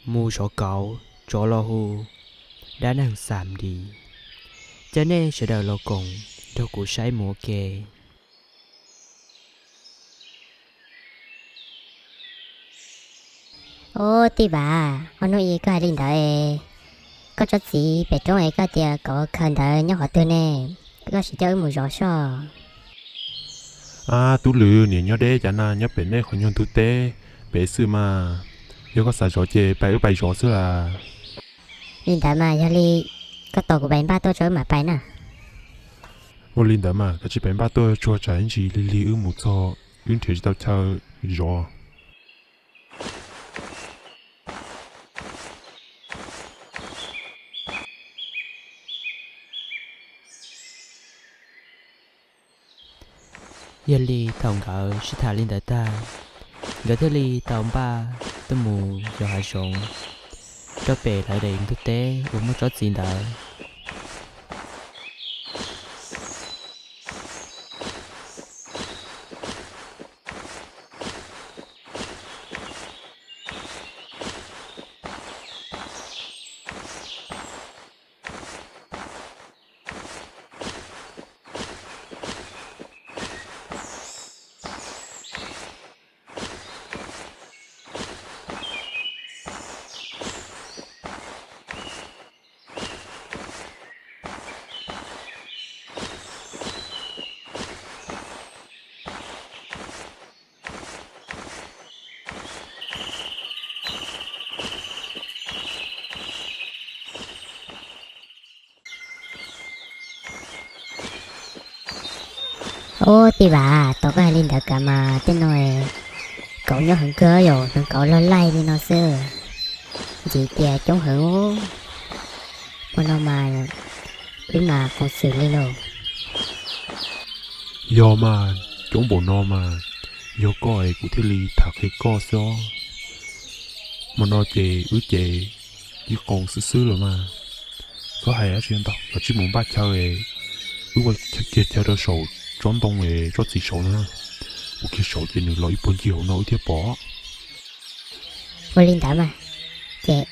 Mus zov kauv, tsov los hu, dab neeg xam dis. Coj nej sawv daws los koom nrog kuv saib mus ua ke. Ub, tij Vam, ob hnub i koj hais li ntawd es, koj tsob txiv pem roob es koj tias kauv khaws ntawd nyob qhov twg ne? Koj sim coj wb mus zov soj. Ab, tub Lwm, niam nyob deb cas na, nyob pem nej qhov nyuag ntug teb pem xwb mas. Yog koj xav zov ces pais wb pais zov xwb las. Li ntawd mas yog li koj tos kuv pais npaj tuaj tso wb mam pais na. Ua li ntawd mas kav tsij pais npaj tuaj tsuag tsam ib ntsis lig lig wb mus txog wb nrhiav tsis tau chaw zov. Yog li thaum nkawd sib tham li ntawd tag, nkawd thiaj li tau npaj tuaj mus zov hav zoov rau pem lawv daim ntug teb uas muaj tsob txiv ntawd. Ub, tij Vam, tos koj hais li ntawd kav mas tej no kauv nyob heev kawg, yog hneev kauv loj laij li no xwb, ntxiv tias coob heev. Ua no mas wb mas qoos xwm li lauj. Yog mas, coob npaum no mas yog koj es kuv thiaj li tham qhia koj xwb os. Hmo no ces wb ces ib qoos xwb xwb los mas. Txhob hais dab tsi ntau, kav tsij mus npaj chaw es wb ua kiag chaw rau saum tsob ntoo es tsob txiv saud no. Ua kiag saud ces nws los ib puag ncig hauv no wb thiaj pom. Ua li ntawd mas, ces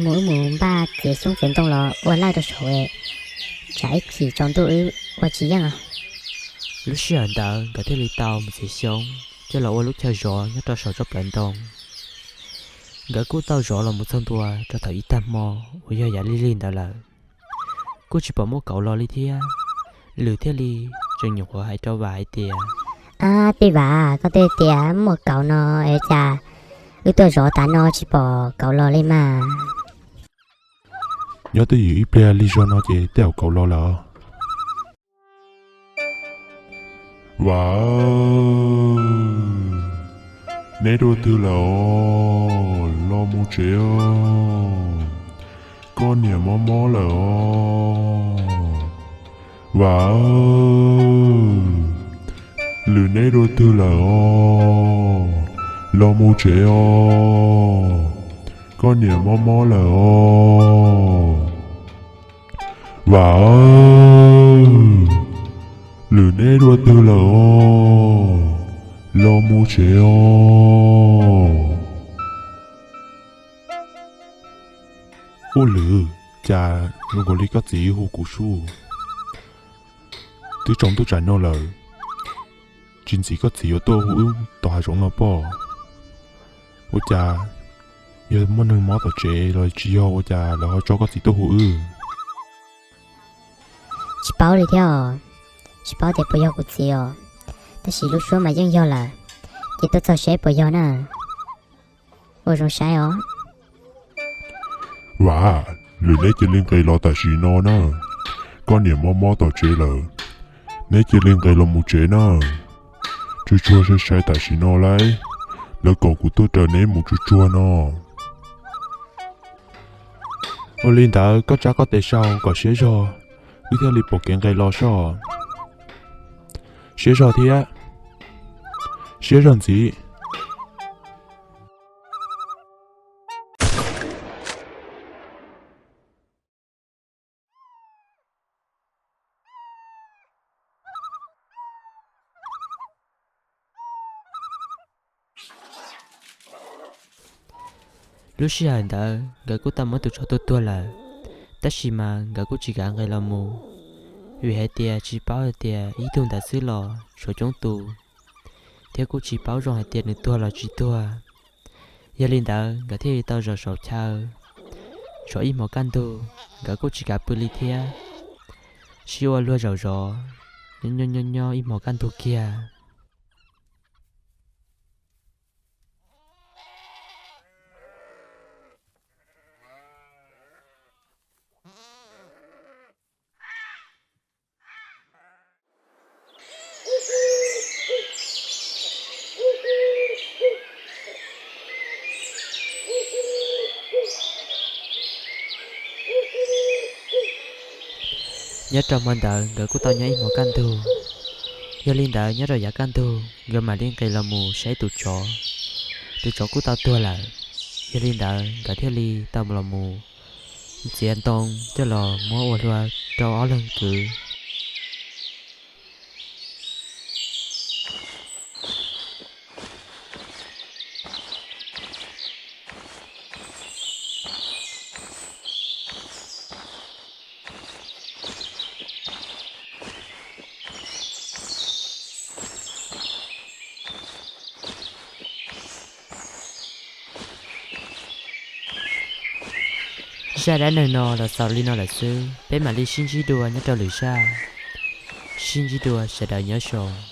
mus wb mus npaj txiav xyoob txiav ntoo los ua lawj rau saud es tsam ib chim tsaus ntuj wb ua tsis yeej os. Lub sij hawm ntawd nkawd thiaj li tau mus txiav xyoob coj los ua lub chaw zov nyob rau saum tsob plawv ntoo. Nkawd kuj tau zov los mus txog ntua rau thaum ib tag hmo uas yog yav lig lig ntawd lawm, kuj tsis pom muaj kauv los li thiab. Lwm thiaj li tseem nyuam qhuav hais rau Vam hais tias, Ab, tij Vam, koj twb tias muaj kauv no es cas wb tuaj zov tas no tsis pom kauv los li mas? Nyob twj ywm ib pliag lig zog no ces tej zaum kauv los lawm. Vam, neb dua twg lawm os? Los mus tsev os. Koj niam mob mob lawm os. Vam, Lwm neb dua twg lawm os? Los mus tsev os. Koj niam mob mob lawm os. Vam, Lwm neb dua twg lawm os? Los mus tsev os. Ub Lwm, cas zoo nkaus li koj txiv hu kuv sub. Twb tsaus ntuj tsam no lawm, tsis ntxim koj txiv yuav tuaj hu wb tom hav zoov no pob? Ua cas yog muaj neeg mob tom tsev los tsis yog, ua cas lawv ho tso koj txiv tuaj hu wb? Tsis paub li thiab os, tsis paub tias puas yog kuv txiv os, tab sis lub suab mas yeej yog lawm, ces tuaj txog seb puas yog na. Ua zoo saib os. Vam, Lwm neb cia li nqis los tam sim no na. Koj niam mob mob tom tsev lawm, neb cia li nqis los mus tsev na. Tsuag tsuag sai sai tam sim no lauj, lawv kom kuv tuaj raws neb mus tsuag tsuag no. Ua li ntawd koj tsa koj tes sau kom siab zog, wb thiaj li pom kev nqis los soj. Siab zog thiab, siab zog ntxiv. Lub sij hawm ntawd nkawd kuj tau muab tus tsov tua tuag lawm, tab sis mas nkawd kuj tsis kam nqis los mus, vim hais tias tsis paub hais tias ib tug ntawd xwb los tshuav coob tus, thiab kuj tsis paub zoo hais tias nws tuag los tsis tuag. Yog li ntawd nkawd thiaj li tau zov saum chaw, zov ib hmos kaj ntug, nkawd kuj tsis kam pw li thiab, sib ua luag zaum zov, nyob nyob nyob ib hmos kaj ntug kiag. Nyob rau hmo ntawd nkawd kuj tau nyob ib hmos kaj ntug. Yog li ntawd nyob rau yav kaj ntug nkawd mam li nqis los mus saib tus tsov. Tus tsov kuj tau tuag lawm. Yog li ntawd nkawd thiaj li tau los mus ntxiav ntoo coj los muab ua hlua rau ob leeg kwv. Zaj dab neeg no los xaus li no lawm xwb, peb mam li sib ntsib dua nyob rau lwm zaj. Sib ntsib dua sawv daws nyob zoo.